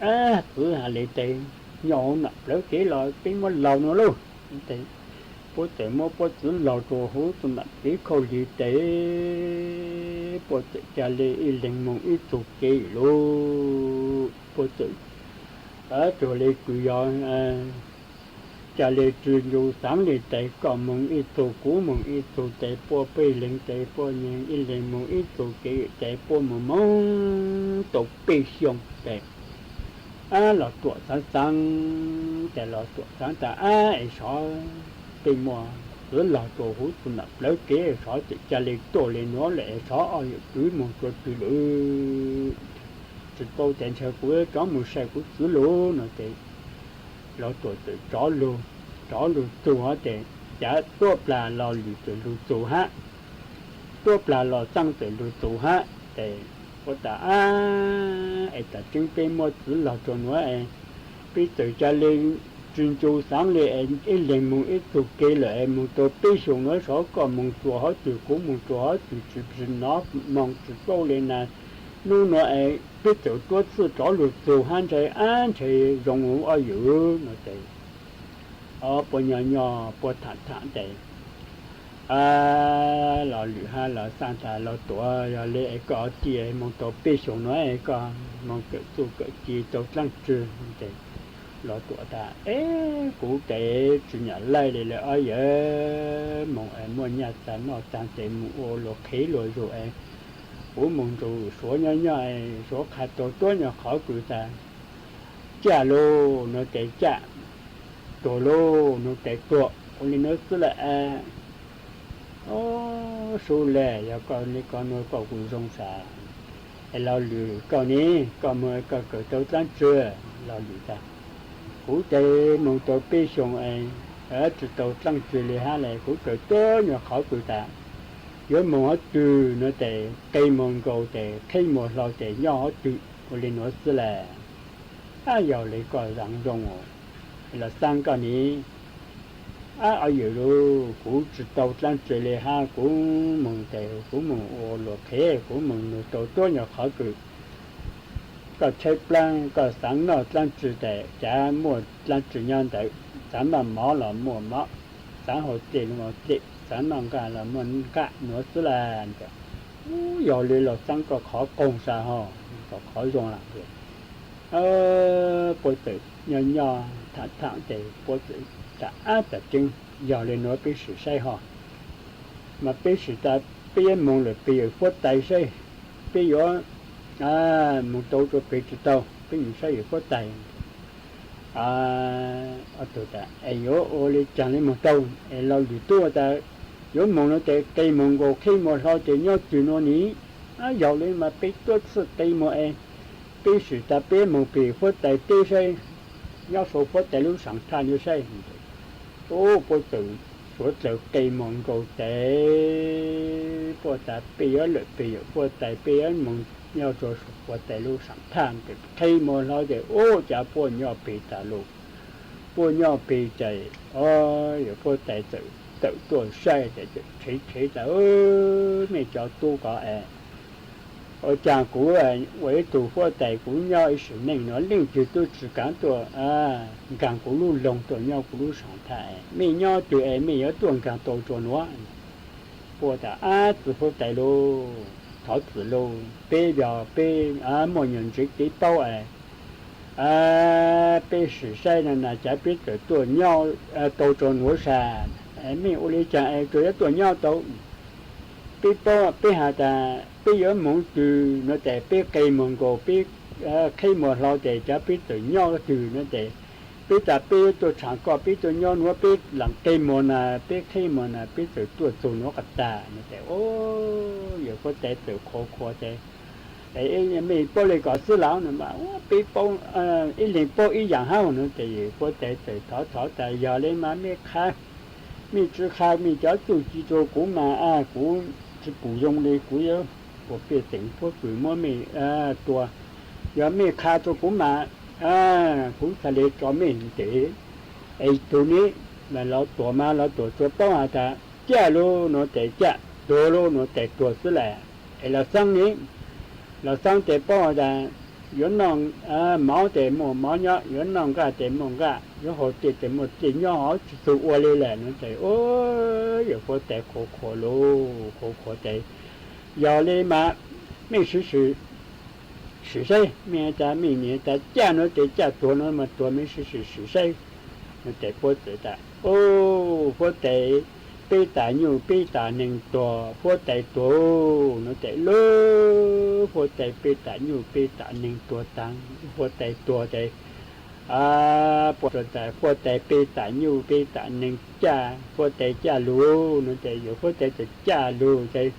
Txwv has le tes nyob huv nam plawv kev los peb muab laug no lauj. Puab txawm muab puab txwv laug rua huv txug nam kev khaub lig tes puab txawm ca le ib leeg moog ib txug kev lauj. Puab txawm tuag le kws yog ca le tsw ncu xaav le tes koj moog ib txug kuv moog ib txug tes puab peb leeg tes puab nyeeg ib leeg moog ib txug kev tes puab moog moog tau peb xyoo tes Los Tuam xaav xaav tes Los Tuam xaav tas ab es sov peb muab txwv laug rua huv txug nam plawv kev sov txawm ca le tuaj le nuav lawm es sov ob yawm kwv moog rua twg lawm, tsis paub tes ntshe kuv rov moog saib kuv txwv lug no tes Los Tuam txawm rov lug, rov lug txug hov tes cav tuab plag Los Lwm txawm lug txug hab, tuab plag Los Xaab txawm lug txug hab tes puab tas ab es tas tseeb peb muab txwv laug rua nuav es peb txawm ca le tsw ncu xaav le es ib leeg moog ib txug kev lawm es moog tau peb xyoos nuav sov koj moog rua hov twg kuv moog rua hov twg tsis nov moog tsis paub le na, nub nuav es peb txawm tuab txwv rov lug txug hab ntshe ab ntshe zoo huv ob yawm no tes puab nyob nyob puab tham tham tes Los Lwm hab Los Xaab tas Los Tuam yog le es koj ua tij moog tau peb xyoos nuav es koj moog kawm txuj kawm ci tau dlaab tswv tes Los Tuam tas es kuv tes tsis nyam laij le lawm ob yawm, moog es muaj nyaj txag noj txag tes moog ua luag qhev luag zug es kuv moog nrug Suav nyob nyob es Suav qha tau tuab nyuag qhov kws tas caj lug no tes caj, tuag lug no tes tuag ua le nuav xwb lawm. Ob, sub le yog koj le koj nuav koj kuj zoo sas. Es Los Lwm koj ne, koj moog koj kawm tau dlaab tswv? Los Lwm tas kuv tes moog tau peb xyoos es tsis tau dlaab tswv le hab le, kuv kawm tuab nyuag qhov kws tas yuav moog hov twg no tes qe moog nkaus tes qheb muag hlo tes nyob hov twg ua le nuav xwb lawm. Ab, yog le koj zaav zoo. Los Xaab koj ne? Ab, ob yawm lug, kuv tsis tau dlaab tswv le hab, kuv moog tes kuv moog ua luag qhev, kuv moog nug tau tuab nyuag qhov kws koj tshaib plab koj xaav noj dlaab tswv tes cav muaj dlaab tswv nyob ntawd, xaav noj mov los muaj mov, xaav haus dlej los muaj dlej, xaav noj nqaj los muaj nqaj nuav xwb lawm. Yog le Los Xaab koj qhov qoog sas hos, koj qhov zoo lawm. Puab txawm nyob nyob tham tham tes puab txawm tas ab, tas tseeb yog le nuav peb sim saib hos. Mas peb sim tas peb yuav moog lawm peg yawm huab tais saib, peb yuav moog tau rua peg tsis tau, peb moog saib yawm huab tais. Ob tug tas es yuav ua le caag le moog tau? Es Los Lwm tub tas yuav moog no tes qe moog nkaus qheb muag hlo tes nyob twg nuav ne. Yog li mas peb tuaj txhij qe muag es peb sim tas peb mus pem huab tais teb saib, nyob saum huab tais lub saam thaj no saib. Ub, puab txawm suav dlawg qe muag nkaus tes, puab tas peb yuav lawm pem yawm huab tais, peb yuav mus nyob rua saum huab tais lub saam thaj. Tes qe muag hlo tes ub, cas puab nyob pem tas lug. Puab nyob pem tes, o, yawm huab tais txawm tawm tuaj saib tes tseem rhev rhev tas, mej cov tub ko es, ua caag kuv ua ib tug huab tais kuv nyob ib sim neej no leej twg tub tsi kaav tuaj nkaag kuv lub loog tuaj nyob kuv lub saam thaj. Mej nyob twg es mej yuav tuaj nkaag tau rua nuav? Puab tas, ab, txiv huab tais lauj, thov txim lauj, peb yog peb muaj nyuag ntsev kev paub es peb sim saib na, na cav peb txawm tuaj nyob tau rua nuav sas. Mej ua li caag es tsuas yuav tuaj nyob tau? Peb paub, peb has tas peb yuav moog twg no tes peb qe muag nkaus, peb qheb muag hlo tes cav peb txawm nyob twg no tes, peb tas peb tuaj tshaav koj, peb tuaj nyob nuav, peb lam qe muag na, peb qheb muag na, peb txawm tuaj txug nuav qas tag no tes, o, yawm huab tais txawm qhuav qhuav tes, mej paub le koj xwb lawm no mas, peb paub, ib leeg paub ib yaam hab no tes, yawm huab tais txawm thov thov tas, yog le mas mej qha, mej tsi qha mej cov txuj ci rua kuv mas kuv tsi pum zoo le, kuv yuav ua pej xeem huab fwm muab mej tua. Yog mej qha rua kuv mas kuv txhaj le tso mej tes. Es tug ne, los tuam mas los tuam tsuas paub has tas caj lug no tes caj, tuag lug no tes tuag xwb lawm. Es los xaab ne, los xaab tes paub has tas yuav noj mov tes muaj mov nyob, yuav noj nqaj tes muaj nqaj, yuav haus tej tes muaj tej nyob, tsi txug ua le lawm no tes, o, yawm huab tais qhuav qhuav lauj, qhuav qhuav tes, yog le mas mej sim sim saib, mej has tas mej niam tas caj no tes caj, tuag no mas tuag, mej sim sim saib no tes puab txawm tas, o, huab tais, peb tas nyuj peb tas neeg tuag, huab tais tuag no tes, lub huab tais peb tas nyuj peb tas neeg tuag taag, huab tais tuag tes, puab tas huab tais peb tas nyuj peb tas neeg caj, huab tais caj lug no tes, yawm huab tais txawm caj lug tes,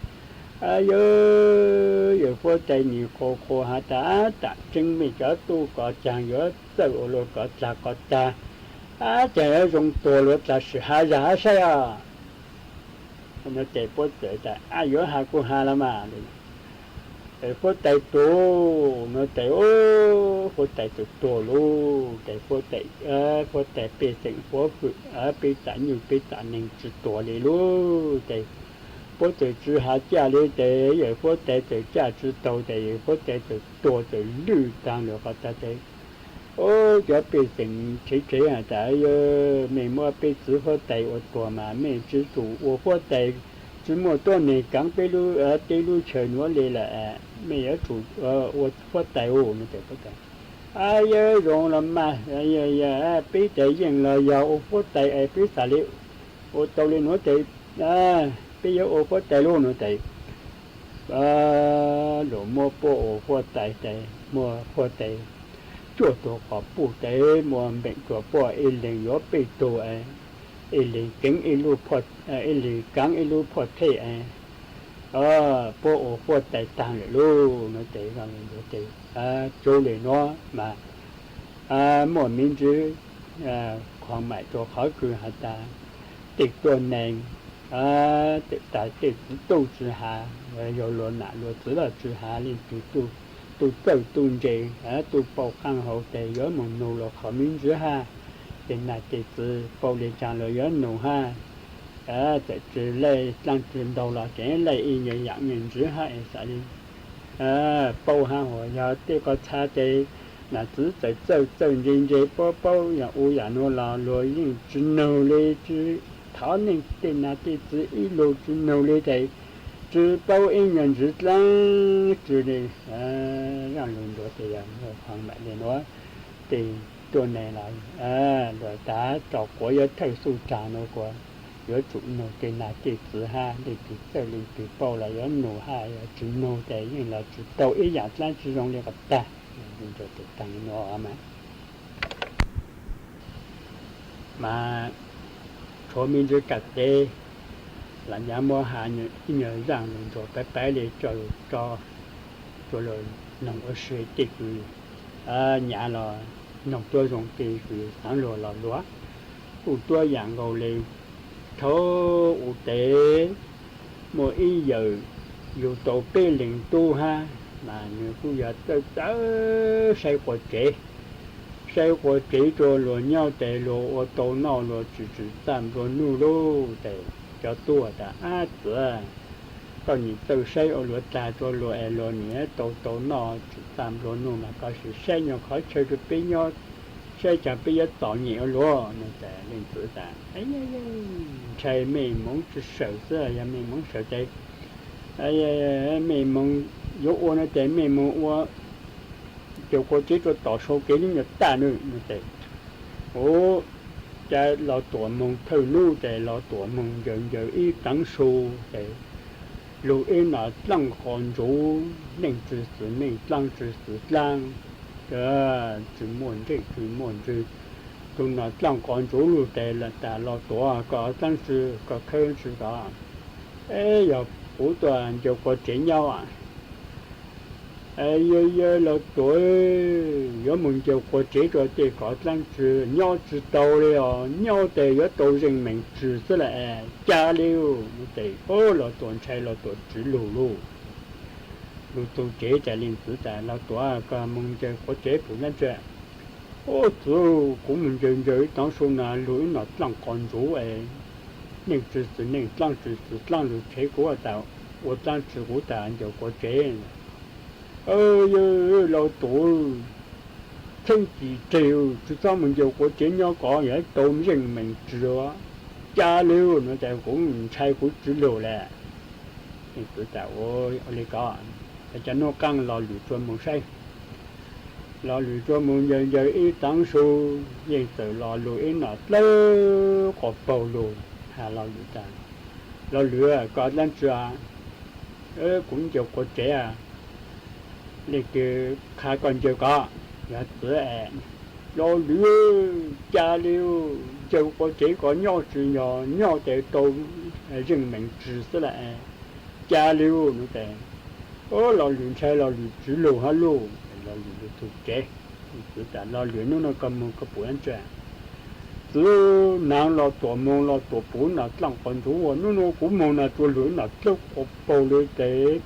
yawm, yawm huab tais nim qhuav qhuav has tas, tam tseeb mej cov tub ko caag yuav txawj ua luaj ko dlaag ko taag, ab, caag yuav zoo tuag luaj dlaag, sim has zag hab saib os. No tes puab txawm tas, ab, yuav has kuj has los mas. Huab tais tuag no tes, huab tais txawm tuag lauj tes, huab tais pej xeem huab fwm, peb tas nyuj peb tas neeg tsi tuag le lauj tes, puab txawm tsi has caj le tes, yawm huab tais txawm caj tsi taug tes, yawm huab tais txawm tuag txawm lwj taag lawm qhov tag tes. Ub, cov pej xeem rhev rhev has tas, yawm, mej muab peb txiv huab tais ua tuag mas mej tsi tsum ua huab tais, tsi muaj tuab neeg kaav peb lub teb lub chaw nuav le lawm, mej yuav tsum ua huab tais ub no tes. Ab, yawm, zoo los mas, peb tas yeej los yog ua huab tais es peb xav le ua tau le nuav tes, peb yuav ua huab tais lauj no tes. Luas muab puab ua huab tais tes, muab huab tais cuaj tug quas puj tes, muab npeem rua puab ib leeg yuav peb tug, ib leeg keev ib lub, ib leeg kaav ib lub phoj thej, puab ua huab tais taag lawm lauj no tes. Zoo le nuav mas, muaj me ntsis qhov maim rua qhov kws has tas, tej tuab neeg, tej txiv tub tsi has, yog luas nam luas txiv laj tsi has, leej twg tub txawj tub ntse, tub paub qaab hau tes yuav moog nug luas qhov me ntsis hab. Tej nam tej txiv paub le caag los yuav nug hab. Txawm tsi laij dlaab tsi ntau los kev laij ib nyuag yaam nyuag ntsis hab es xav le paub hab. Hos yog tej qhov txha tes nam txiv txawm txawj txawj ntse ntse paub paub yaam u yaam nuav los luas yeej tsi nug le, tsi thov neej tej nam tej txiv ib lug tsi nug le tes, tsi paub ib nyuag ntsis dlaab tsi le. Zaaj lug ntuas tes yog muaj qhov maim le nuav, tej tuab neeg los luas tas rau quav yuav thawj xuj rag nuav kuas yuav tsum nug tej nam tej txiv hab, leej twg txawj leej twg paub los yuav nug hab, yog tsi nug tes yeej los tsi tau ib yaam dlaab tsi zoo le qhov tag. Ntuas tes taag nuav mas, mas tshuav me ntsis kam teb los nyav muab has ib nyuag zaaj lug ntuas peb peb le coj lug tso tuaj los noog ua si, tej kws nyav los noog tuab zoo, tej kws xaav luag los luag, kuj tuab yaam nkaus le. Thaum u tes muaj ib yawm yug tau peb leeg tub hab, mas nwg kuj yog txawj txawj saib quas tsev, saib quas tsev rua luag nyob tes luag ua tau noj, luag tsi tsim txaj nplua nuj lug. Tes cov tub has tas, Ab txiv, koj nim txawj saib ua luag tag rua luag es luag nim tau tau noj tsim txaj nplua nuj, mas koj sim saib nyuag qhov chaw rua peb nyob, saib caag peb yuav txom nyem ua luag. Leej txiv tas, Ntshai mej moov tsi sawm xwb, yog mej moov sawm tes mej moog, yuav ua no tes mej moog ua ncaws quas tsev rua tom sau kev nub nyuas tag nub. Tes, u, ca Los Tuam moog thawj nub tes Los Tuam moog ncaws ncaws ib teev su tes lug ib nom dlaaj qos ntsuv, neej tsi xwm neej, dlaab tsi xwm dlaab, tsi muaj ntsej tsi muaj ntsws. Tug nom dlaaj qos ntsuv lug tes tas, Los Tuam, koj dlaab tsi, koj khawb tsi ko? Eb, yog kuv tuaj ncaws quas tsev nyob. Yog, yog Los Tuam, yuav moog ncaws quas tsev rua tej kov dlaab tsi, nyob tsi tau le os, nyob tes yuav tau zeej meem tsi xwb lawm es, ca le. Tes Los Tuam ntshai, Los Tuam tsiv lug lug, lug txug tsev tas leej txiv tas, Los Tuam, koj moog ncaws quas tsev pum dlaab tsi? Ub txiv, kuv moog ncaws ncaws ib teev su na lug ib nom dlaaj qos ntsuv es neej tsi xwm neej, dlaab tsi xwm dlaab, lug tshev kuv tas ua dlaab tsi, kuv tas ncaws quas tsev. Yog Los Tuam, tsheeb tis tseg, tsi txhob moog ncaws quas tsev nyob ko, yog tau zeej meem tsi, ca le. No tas kuv ntshai kuv tsiv lug le. Leej txiv tas, Ua le ko, cov nub qaab Los Lwm tsua moog saib. Los Lwm tsua moog ncaws ncaws ib teev su, yeej txawm los lug ib nom dlawb quas paug lug, has Los Lwm tas, Los Lwm, koj dlaab tsi? Kuv ncaws quas tsev. Leej twg qha koj ncaws ko? Yog txiv es. Los Lwm, ca le, ncaws quas tsev ko nyob tsi yog, nyob tes tau zeej meem tsi xwb lawm es, ca le. No tes, Los Lwm ntshai, Los Lwm tsiv lug hab lug, Los Lwm lug txug tsev. Txiv tas, Los Lwm, nub nua koj moog koj pum dlaab tsi? Txiv, naav Los Tuam moog, Los Tuam pum nom dlaaj qos ntsuv ua, nub nua kuv moog na tsuas lug ib nom dlawb quas paug le tes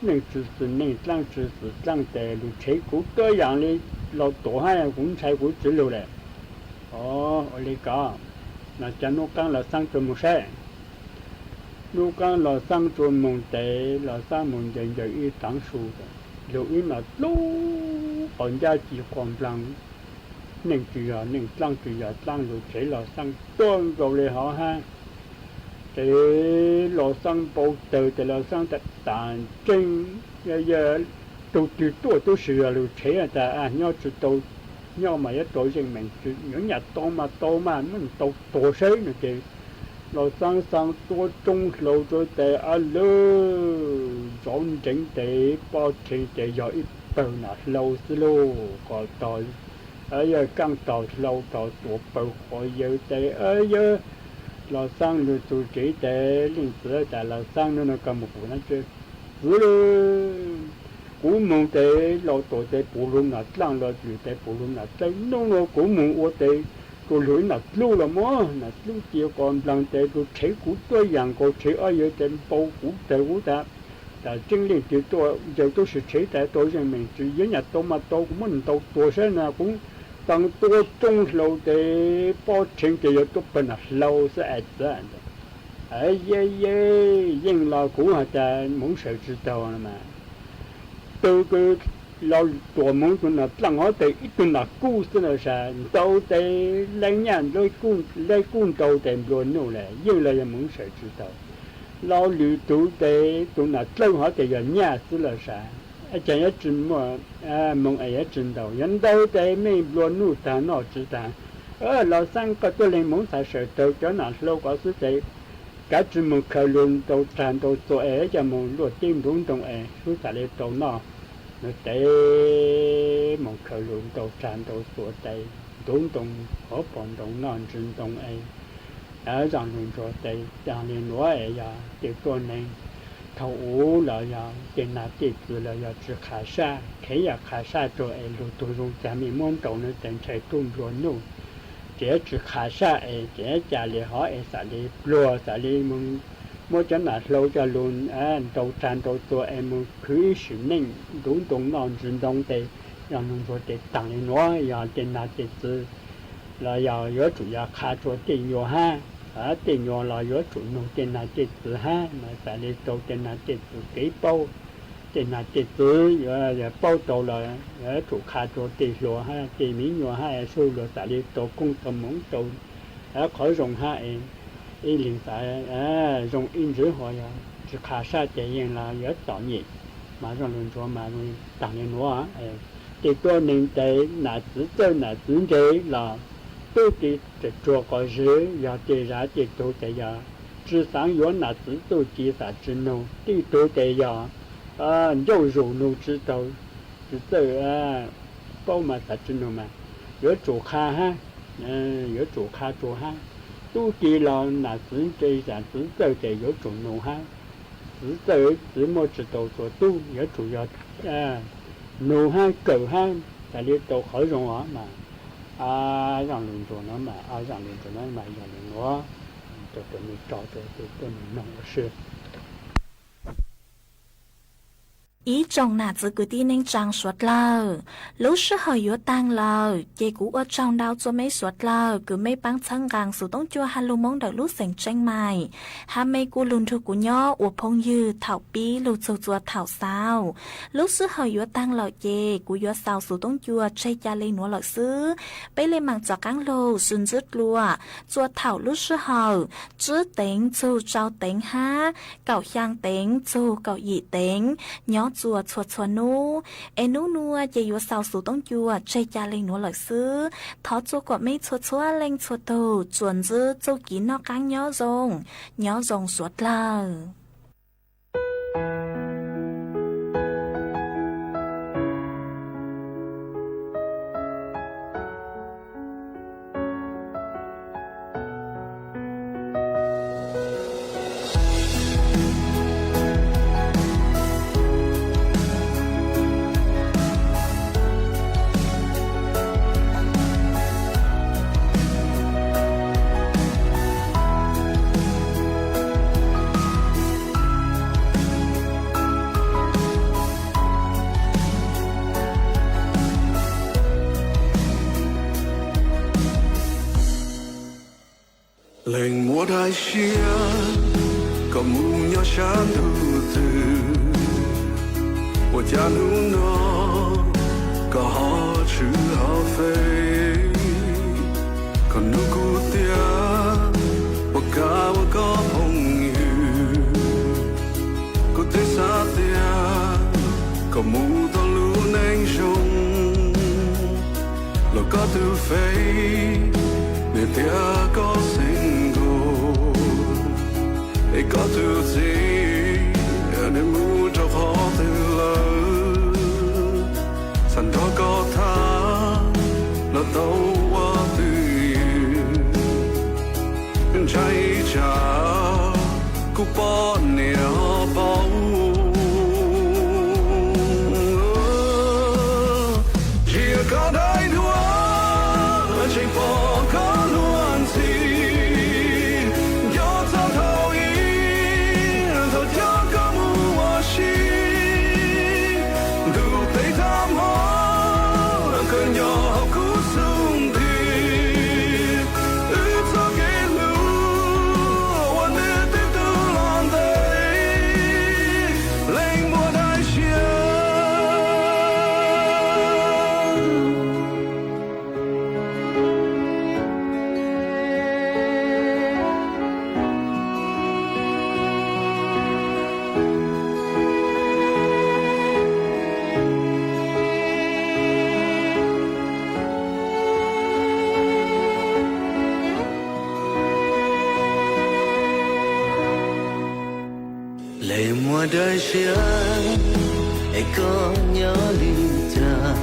neej tsi xwm neej, dlaab tsi xwm dlaab tes lug tshev kuv tuab yaam le. Los Tuam hab, kuv ntshai kuv tsiv lug le. Ua le ko, no cov nub qaab Los Xaab tsua moog saib. Nub qaab Los Xaab tsua moog tes Los Xaab moog ncaws ncaws ib teev su, lug ib nom dlub quas ncab ci quas nplaag, neej tsi yog neej, dlaab tsi yog dlaab, lug tshev Los Xaab tuab nkaus le hov hab. Tes Los Xaab npau tawg tes Los Xaab tas, Taag tseeb, yog tug twg tuaj tub si yog lug tshev tas nyob tsi tau, nyob mas yuav tau zeej meem tsi, yuav nyam tau mas tau mas, muab tau tuag saib. No tes Los Xaab xaa tuab roob hlau rua tes a lawm, zov nreev tes pob rheev tes yog ib pawg nam hlau xwb lauj, qos tog, yog kaaj tog hlau tog tuav pawg qhov yawg tes, yog Los Xaab lug txug tsev tes leej txiv tas, Los Xaab, nub nua koj moog pum dlaab tsi? Txiv, kuv moog tes Los Tuam tes pum lug nom dlaaj, Los Lwm tes pum lug nom dlawb, nub nua kuv moog ua tes tsuas lug ib nom dlub los muab, nom dlub ci quas nplaag tes tsuas tshev kuv tuab yaam nkaus, tshev ob yawg tes npau kuv tawg kuv tas. Taag tseeb leej twg tuaj ncaws tub si tshev tas tau zeej meem tsi, yuav nyam tau mas tau, kuv muab ntaus tuag saib na, kuv xaa tuab roob hlau tes pob rheev tes yog tuab pawg nam hlau xwb es txiv. Yog, yeej los kuv has tas moov sawm tsi taug mas, tug kws Los Tuam moog tug nom dlaaj hov tes ib tug nom kuj xwb los sav, ntaus tes laib nyaj, laib kuj ntaus tes nplua nuj le, yeej los yog moov sawm tsi taug. Los Lwm tug tes tug nom dlawb hov tes yog nyaj xwb los sav, caag yuav tsi muaj moog es yuav tsi ntaus, yog ntaus tes mej nplua nuj taag noj tsi taag. Los Xaab, koj tuab leeg moov xav sawm taug cov nom hlau ko xwb tes kav tsi moog khaws lug ntaus tsag ntaus txuas es coj moog luaj teb ntuv ntoo es sub txham le tau noj. No tes moog khaws lug ntaus tsag ntaus txuas tes ntuv ntoo, hov pom ntoo noj ntsw ntoo es, zaaj lug ntsuag tes taag le nuav es yog tej tuab neeg Thaum ub los yog tej nag tej txwv los yog tsi qha saj, kheev yog qha saj rua es lug tug zoo cag mej muab nrau nuav tes ntshai tub nplua nuj. Tes yuav tsi qha saj es tes yuav ca le hov es xam le pluag, xam le moog muab cov nam hlau coj lug nrau tsag nrau txua es moog khwv ib sim neej ntuv ntoo noj ntsis ntoo tes yog lug ntsuag tes taag le nuav. Yog tej nag tej txwv los yog yuav tsum yog qha rua tej nyuas hab, tej nyuas los yuav tsum nug tej nag tej txwv hab mas xam le tau tej nag tej txwv kev paub. Tej nag tej txwv yuav paub tau los yuav tsum qha rua tej hluas hab tej miv nyuas hab sub luag xam le tau koob tau moov tau qhov zoo hab ib leeg xav zoo ib ntsis hov yog tsi qha saj ces yeej los yuav txom nyem. Mas zoo lug ntsuag mas taag le nuav, tej tuab neeg tes nam txwv txawj nam txwv ntse los tub ti tsuag quas zwg, yog tej zag tej tug tes yog tsi xaav yuav nam txwv txuj ci xam tsi nug, tej tug tes yog ncauj zus nug tsi taug, tsi txawj paub mas xam tsi nug mas yuav tsum qha hab, yuav tsum qha rua hab. Tub ti los nam txwv ntse nam txwv txawj tes yuav tsum nug hab. Txwv txawj txwv muaj tsi tau txuas tub, yuav tsum yog nug hab kawm hab xam le tau qhov zoo os mas. Zaaj lug ntsuag nuav mas, zaaj lug ntsuag nuav mas yog le nuav, rua mej tso rua tej tuab neeg noog ua si. Ib tsoom nam txwv kwv tij neej tsaa suav dlawg, lub sij hawm yuav taag lawm ces kuv ua tsaug ntau txug mej suav dlawg kws mej paab txhawb nqaa Xus Toob Cua ha lug Moob ntawm lub xeev Tsheej Maim, hab mej kuj lug nrug kuv nyob ua phooj ywg thaum pib lug txug txua thaum xaus. Lub sij hawm yuav taag lawm ces kuv yuav xaus Xus Toob Cua tseg ca le nuav lawm xwb. Peb le maam rov qaab lug sib ntsib dlua txua thaum lub sij hawm tsib teev txug rau teev hab kaum xyaa teev txug kaum yim teev nyob txua txhua txhua nub. Es nub nua ces yuav xaus Xus Toob Cua tseg ca le nuav lawm xwb. Thov txua kuam mej txhua txhua leej txhua tug tsuas ntsib txuj kev noj qaab nyob zoo, nyob zoo suav dlawg. Leej muaj dai siab kom mus nyob sab ntuj twg, ua cas nub no koj ho tshwm ho fej, koj nug kuv tias puas kam ua koj phooj ywg. Kuv twb xav tias koj mus tau lub neej zoo, los koj twb fej, nws tias koj single, es koj twb txiv, nws mus rau qhov twg lawm. Xav nrog koj tham, los tau ua twj ywm, ntshai tsam kuv poj niam ho paub. Ntsia koj daim duab, tseem pom koj luag ntxhi, nco txog thaum ub, thaum coj koj mus ua si. Ntuj teb tag hmo, koj nyob hauv kuv xub ntiag, wb txoj kev hlub ua nws twb tu los ntev, leej muaj dai siab. Leej muaj dai siab, es koj nyob li cas?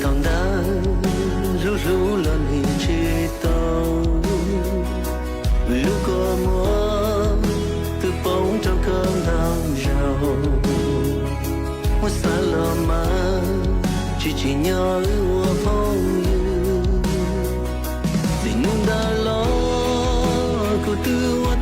Thaum ntawd hlub hlub los nim tsis tau, lub kua muag twb tau zaug. Muab xav los mas tsis tsim nyog wb ua phooj ywg. Txij hnub ntawd los kuv twb ua